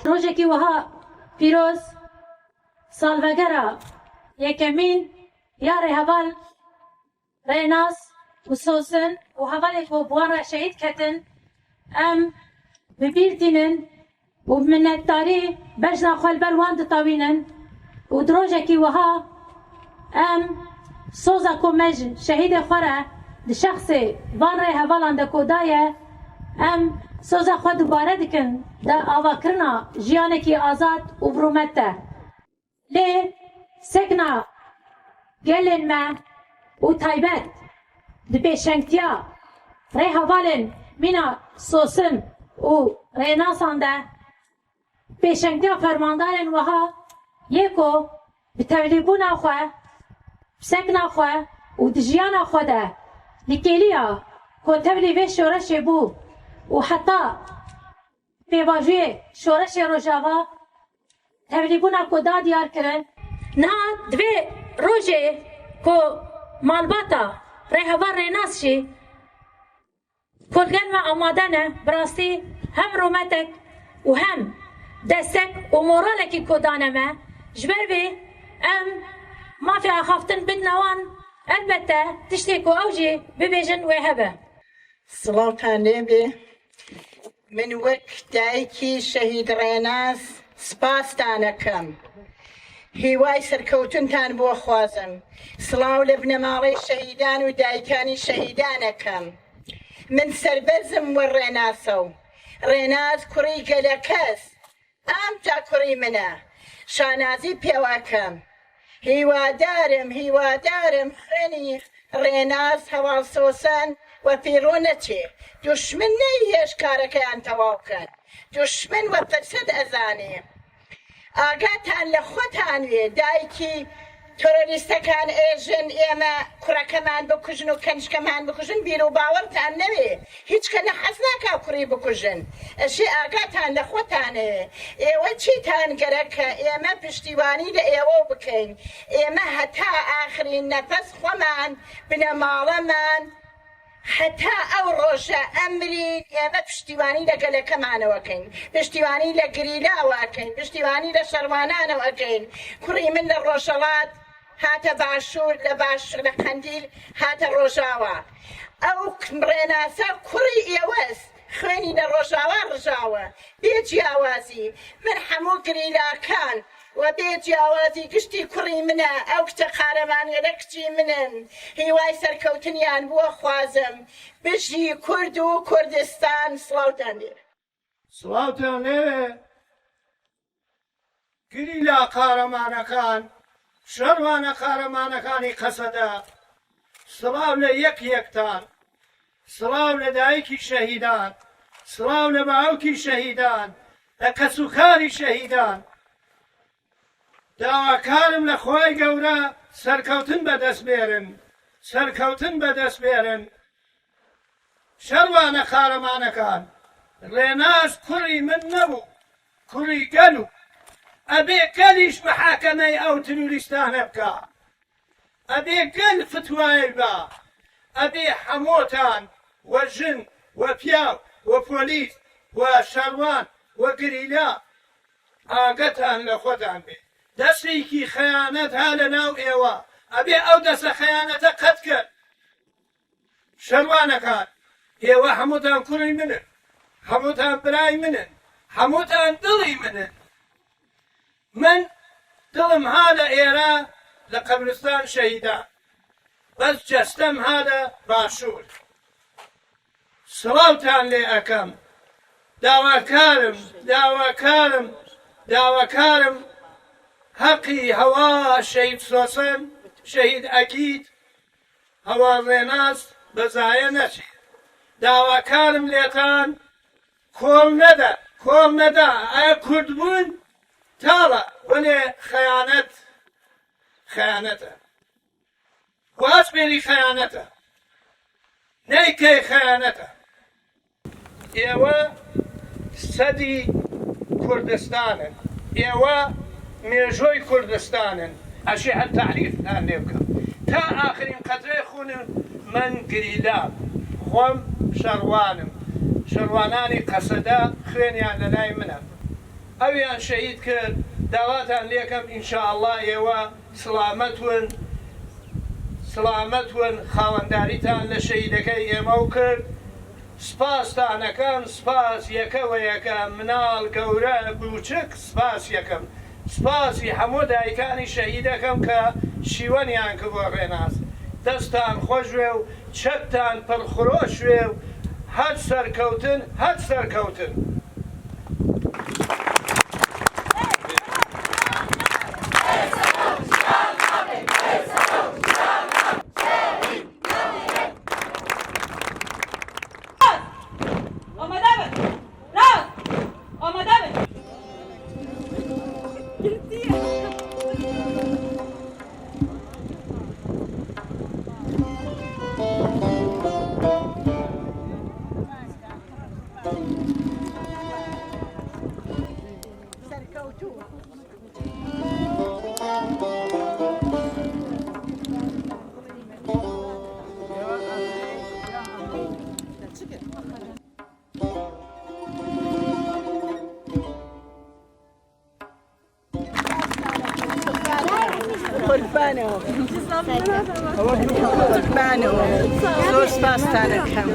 Rojekî wiha pîroz salvegera yekemîn ya rêheval Rênas û Sosin û hevalên ku bi wan re şehîd ketin em bi bîr tînin û bi minnetdarî bejna xwe li ber wan ditewînin û di rojekî wiha em soza ku me ji şehîdê xwe re di şexsê van rê hevalan de ku daye em soza xwe dubare dikin di avakirina jiyanekî azad û bi rûmet de. Lê sekna gelên me û taybet di pêşengtiya rêhevalên mîna Sosin û Rênasan de pêşengtiya fermandarên wiha yê ku bi tevlîbûna xwe, bi sekna xwe û di jiyana xwe de li kêliya ku tevlî vê şoreşê bû û heta pêvajoyê şoreşê Rojava Tevlîbûna ku da diyarkirin. Niha di vê rojê ku malbata Rêheval Rênas jî ku li gel me amade ne, bi rastî hem rûmetek û hem destek û moralekî ku dane me, ji ber vê em mafê axaftin bidine wan, elbette tiştê ku ew jî bibêjin wê hebe. Silavtan lê bê. Min wek dayikî Şehîd Rênas spastan ekem. Hîway serkewtintan bo xwazim. Silaw li binemaley şehîdan û dayikانی şehîdan ekem. Min serberzim wer Rênasew. Rênas kurî gelekes. Amca کوڕی منە شانازی پێوە ئەکەم هیوادارم هیوادارم خوێنی ڕێناس هەواڵ سۆسەن وە فیڕۆ نەچێ دوشمن نەیهێشت کارەکەیان تەواو کەن دوشمن وە فرسەت ئەزانێ ئاگاتان لە خۆتان وێ دایکی تۆرۆریستەکان ئێژن ئێمە کوڕەکەمان بکوژن و کەنشکەمان بکوژن بیروباوەڕتان نەوێ هیچ کە نە حەز ناکا کوڕی بکوژن ئەشێ ئاگاتان لە خۆتانێ ئێوە چیتان گەرەکە ئێمە پشتیوانی لە ئێوەو بکەین ئێمە هەتا ئاخرین نەفەس خۆمان بنەماڵەمان هەتا ئەو ڕۆژە ئەمرین ئێمە پشتیوانی لە گەلەکەمانەوە ئەکەین، پشتیوانی لە گریلاوە ئەکەین، پشتیوانی لە شەڕوانانەوە ئەکەین، کوڕی من لە ڕۆژهەڵات هاتە باشوور، لە باشوور لە قەندیل هاتە ڕۆژاوا، ئەو ڕێناسە کوڕی ئێوەس، خوێنی لە ڕۆژاوا ڕژاوە، بێ جیاوازی من هەموو گریلاکان و بێ جیاوازی گشتی کوڕی منە، ئەو کچە قارەمانیەلە کچی منن، هیوای سەرکەوتنیان بۆ خوازم، بژی کورد و کوردستان، سڵاوتان لێ. سڵاوتان لێبێ گریلا قارەمانەکان، شەڕوانە قارەمانەکانی قەسەدە، سڵاو لە یەک یەکتان، سڵاو لە دایکی شەهیدان، سڵاو لە باوکی شەهیدان، لە کەسوکاری شەهیدان. داواکارم لە خوای گەورە سەرکەوتن بەدەست بێرن، سەرکەوتن بەدەست بێرن. شەڕوانە قارەمانەکان، ڕێناس کوڕی من نەبوو، کوڕی گەل و ئەبێ گەلیش محاکەمەی ئەو تروریستانە بکا. ئەبێ گەل فتوای با ئەبێ حەمۆتان و ژن و پیاو و پۆلیس و شەڕوان و گریلا ئاگەتان لە خۆتان بێ دەسێکی خەیانەت ها لە ناو ئێوە ئەبێ ئەو دەسە خەیانەتە قەت کەن شەروانەکان ئێوە هەمووتان کوڕی منن هەمووتان برای منن هەمووتان دڵی منن من دڵم ها لە ئێرە لە قەبرستان شەهیدان بەس جەستەم ها لە باشوور سڵاوتان لێ ئەکەم داواکارم داواکارم داواکارم هەقی هەوا شەهید سۆسن شەهید ئەگید هەوا ڕێناس بە زایە نەچێ داواکارم لێتان کۆڵ نەدە کۆڵ نەدە ئایا کورد بوون تاڵە وەلێ خەیانەت خەیانەتە واز بێنی خەیانەتە نەیکەی خەیانەتە ئێوە سەدی کوردستانن ئێوە مێژۆی کوردستانن ئەشێ هەر تەعریفتان لێ بکەم. تا ئاخرین قەترەی خونم من گریلام خۆم شەڕوانم شەڕوانانی قەسەدە خوێنیان لەلای منە ئەویان شەهید کرد داواتان لێکەم ان شاء اللە ئێوە سڵامەت ون سڵامەت ون خاوەنداریتان لە شەهیدەکەی ئێمەو کرد سپاستان ئەکەم سپاس یەکە وە یەکە مناڵ گەورە بوچک سپاس یەکەم سپاسی هەموو دایکانی شەهیدەکەم کە شیوەنیان کرد بۆ ڕێناس دەستان خۆش بێ و چەکتان پڕ خرۆش بێ و هەر سەرکەوتن هەر سەرکەوتن. قوربانەوە قوربانەوە زۆر سپاستانەکەم.